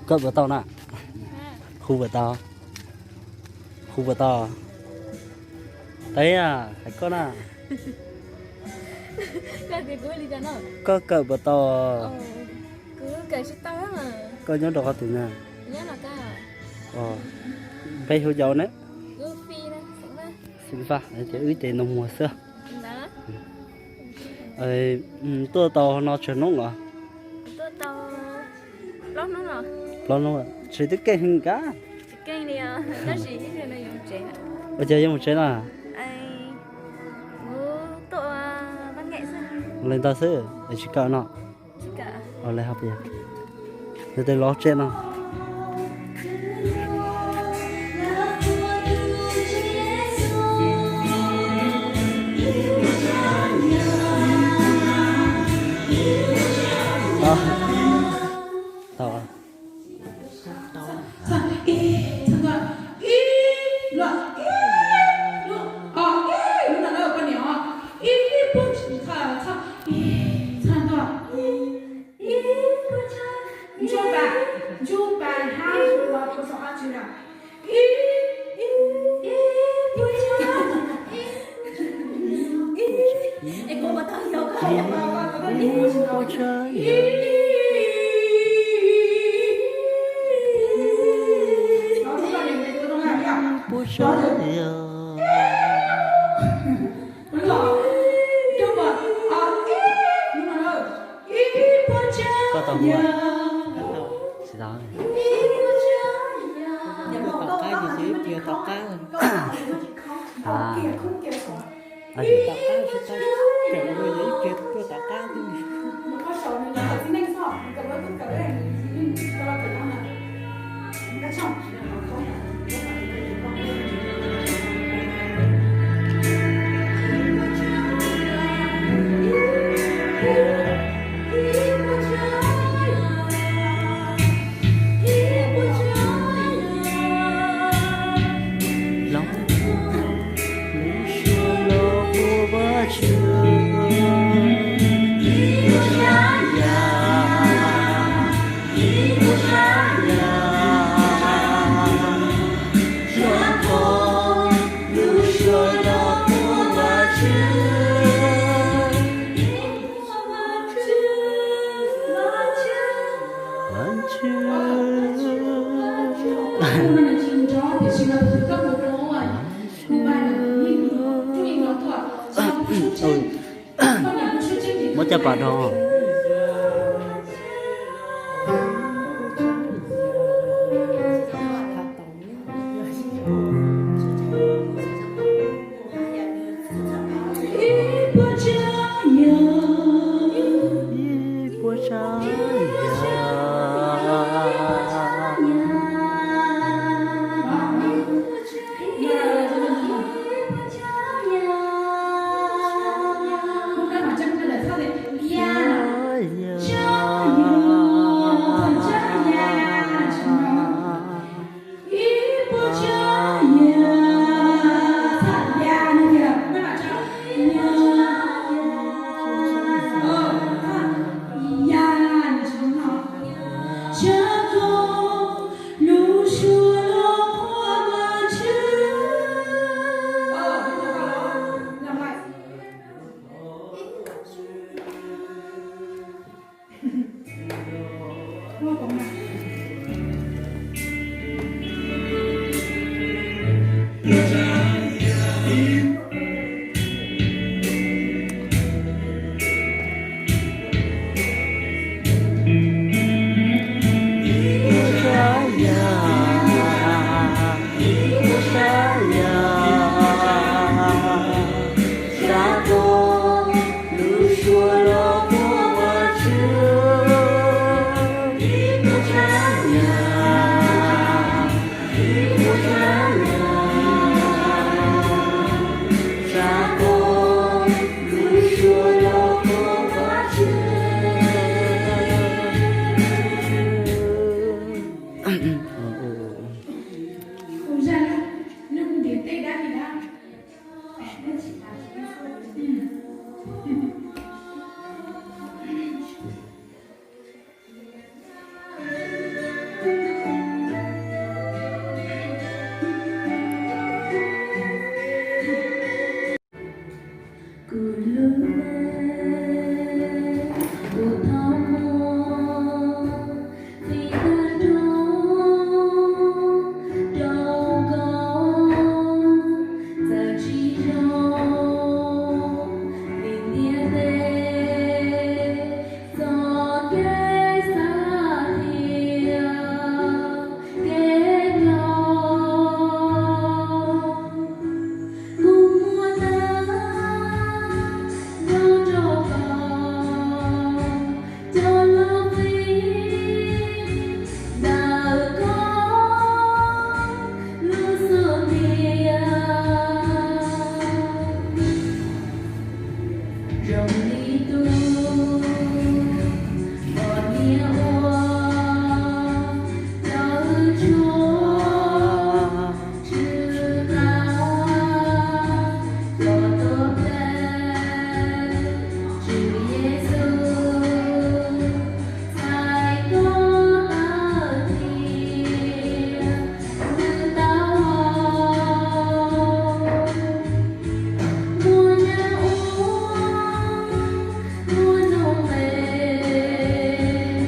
Koj puas tau na? Hu puas tau? Hu puas tau? Teb, hais koj na. Koj kawm puas tau? Koj nyob rau qhov twg na? Npe hu cas ne? Xim Faj, ces wb ces nus muag xwb. Tuaj tau no tsawg hnub los? Plaub hnub. Tsis twb keej heev kab. Ua cas yuav mus tsev na? Ua li ntawd xwb es tsis kawm no. Ua li hais tias yog tes los tsev no. Tau. Koj tau hu? Tsis tau. Tom qab ces ib pliag tom qab. Tom qab tsis tau kawm los ib pliag tuaj tom qab xwb. Muab caj pas rau.